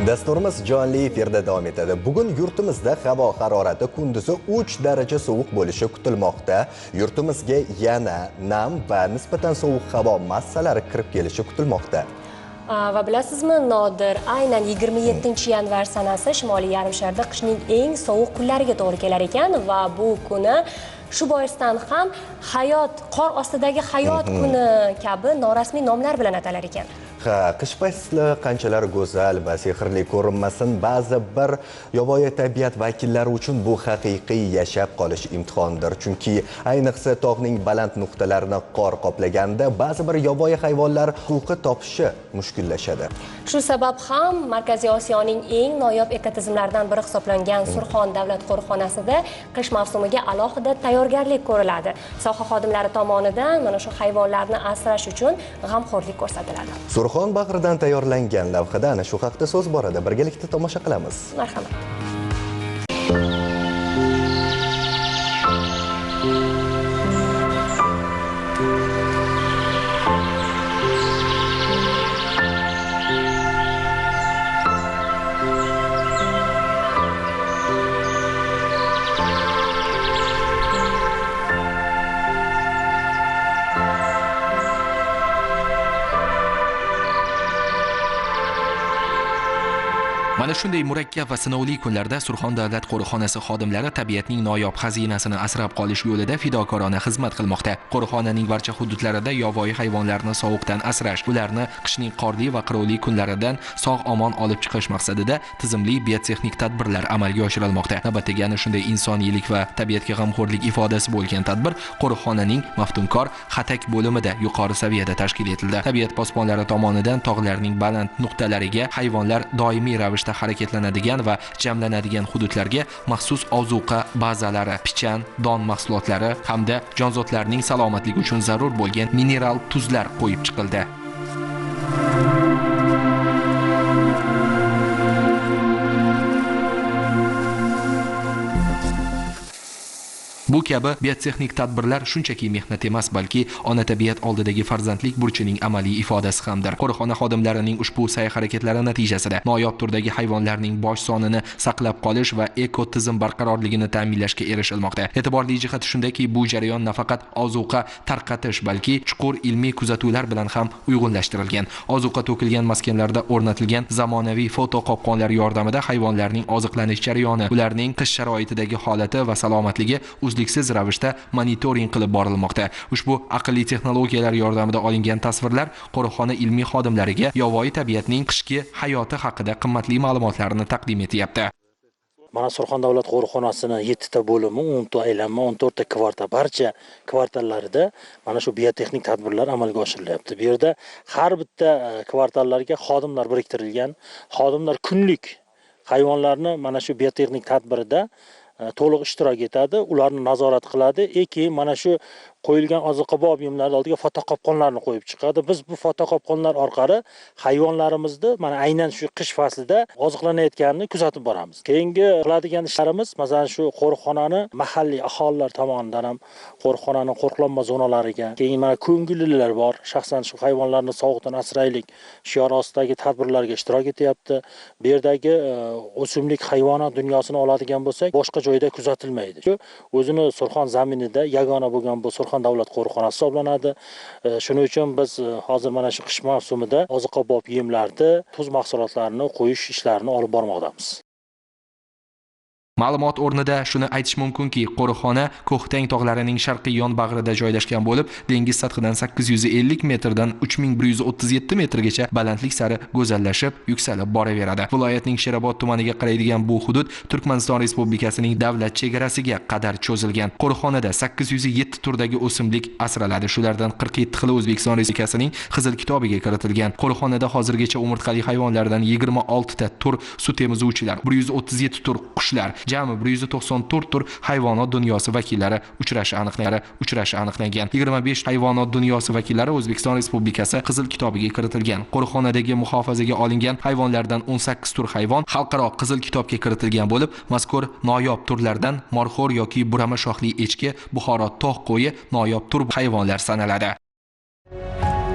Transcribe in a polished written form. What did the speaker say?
Dasturimiz jonli efirda davom etadi. Bugun yurtimizda havo harorati kunduzi 3 daraja sovuq bo'lishi kutilmoqda. Yurtimizga yana nam va nisbatan sovuq havo massalari kirib kelishi kutilmoqda. Va bilasizmi, Nodir, aynan 27 yanvar sanasi shimoliy yarim sharda qishning eng sovuq kunlariga to'g'ri kelar ekan va bu kuni shu boisdan ham hayot qor ostidagi hayot kuni kabi norasmiy nomlar bilan atalar ekan. Ha, qish fasli qanchalar go'zal va sehrli ko'rinmasin, ba'zi bir yovvoyi tabiat vakillari uchun bu haqiqiy yashab qolish imtihonidir. Chunki ayniqsa tog'ning baland nuqtalarini qor qoplaganda ba'zi bir yovvoyi hayvonlar ozuqa topishi mushkullashadi. Shu sabab ham Markaziy Osiyoning eng noyob ekotizimlaridan biri hisoblangan Surxon davlat qo'riqxonasida qish mavsumiga alohida tayyorgarlik ko'riladi. Soha xodimlari tomonidan mana shu hayvonlarni asrash uchun g'amxo'rlik ko'rsatiladi. Surxon bag'ridan tayyorlangan lavhada ana shu haqda so'z boradi. Birgalikda tomosha qilamiz. Marhamat. Mana shunday murakkab va sinovli kunlarda Surxon davlat qo'riqxonasi xodimlari tabiatning noyob xazinasini asrab qolish yo'lida fidokorona xizmat qilmoqda. Qo'riqxonaning barcha hududlarida yovvoyi hayvonlarni sovuqdan asrash, ularni qishning qorli va qirovli kunlaridan sog' omon olib chiqish maqsadida tizimli biotexnik tadbirlar amalga oshirilmoqda. Navbatdagi ana shunday insoniylik va tabiatga g'amxo'rlik ifodasi bo'lgan tadbir qo'riqxonaning maftunkor Xatak bo'limida yuqori saviyada tashkil etildi. Tabiat posbonlari tomonidan tog'larning baland nuqtalariga hayvonlar doimiy ravishda harakatlanadigan va jamlanadigan hududlarga maxsus ozuqa bazalari, pichan, don mahsulotlari hamda jonzotlarning salomatligi uchun zarur bo'lgan mineral tuzlar qo'yib chiqildi. Bu kabi biotexnik tadbirlar shunchaki mehnat emas, balki ona tabiat oldidagi farzandlik burchining amaliy ifodasi hamdir. Qo'riqxona xodimlarining ushbu sa'y-harakatlari natijasida noyob turdagi hayvonlarning bosh sonini saqlab qolish va ekotizim barqarorligini ta'minlashga erishilmoqda. E'tiborli jihati shundaki, bu jarayon nafaqat ozuqa tarqatish, balki chuqur ilmiy kuzatuvlar bilan ham uyg'unlashtirilgan. Ozuqa to'kilgan maskanlarda o'rnatilgan zamonaviy foto qopqonlar yordamida hayvonlarning oziqlanish jarayoni, ularning qish sharoitidagi holati va salomatligi uzluksiz ravishda monitoring qilib borilmoqda. Ushbu aqlli texnologiyalar yordamida olingan tasvirlar qo'riqxona ilmiy xodimlariga yovvoyi tabiatning qishki hayoti haqida qimmatli ma'lumotlarni taqdim etyapti. Mana, Surxon davlat qo'riqxonasini yettita bo'limi, 10 ta aylanma, 14 ta kvartal, barcha kvartallarida mana shu biotexnik tadbirlar amalga oshirilyapti. Bu yerda har bitta kvartallarga xodimlar biriktirilgan. Xodimlar kunlik hayvonlarni mana shu biotexnik tadbirida to'liq ishtirok etadi, ularni nazorat qiladi. Keyin mana shu qo'yilgan ozuqabop yemlarni oldiga fotoqopqonlarni qo'yib chiqadi. Biz bu fotoqopqonlar orqali hayvonlarimizni mana aynan shu qish faslida oziqlanayotganini kuzatib boramiz. Keyingi qiladigan ishlarimiz, masalan, shu qo'riqxonani mahalliy aholilar tomonidan ham qo'riqxonani qo'riqlanma zonalariga, keyin mana ko'ngillilar bor, shaxsan shu hayvonlarni sovuqdan asraylik shiori ostidagi tadbirlarga ishtirok etyapti. Bu yerdagi o'simlik, hayvonot dunyosini oladigan bo'lsak, boshqa joyda kuzatilmaydi. Shu o'zini Surxon zaminida yagona bo'lgan bu Surxon davlat qo'riqxonasi hisoblanadi. Shuning uchun biz hozir mana shu qish mavsumida oziqobop yemlarni, tuz mahsulotlarini qo'yish ishlarini olib bormoqdamiz. Ma'lumot o'rnida shuni aytish mumkinki, qo'riqxona Ko'htang tog'larining sharqiy yonbag'rida joylashgan bo'lib, dengiz sathidan 850 metrdan 3137 metrgacha balandlik sari go'zallashib, yuksalib boraveradi. Viloyatning Sherobod tumaniga qaraydigan bu hudud Turkmaniston Respublikasining davlat chegarasiga qadar cho'zilgan. Qo'riqxonada 807 turdagi o'simlik asraladi. Shulardan 47 xili O'zbekiston Respublikasining Qizil kitobiga kiritilgan. Qo'riqxonada hozirgacha umurtqali hayvonlardan 26 ta tur sut emizuvchilar, 137 tur qushlar, jami 194 tur hayvonot dunyosi vakillari uchrashi aniqlangan. 25 hayvonot dunyosi vakillari O'zbekiston Respublikasi Qizil kitobiga kiritilgan. Qo'riqxonadagi muhofazaga olingan hayvonlardan 18 tur hayvon xalqaro Qizil kitobga kiritilgan bo'lib, mazkur noyob turlardan marxo'r yoki burama shoxli echki, Buxoro tog' qo'yi noyob tur hayvonlar sanaladi.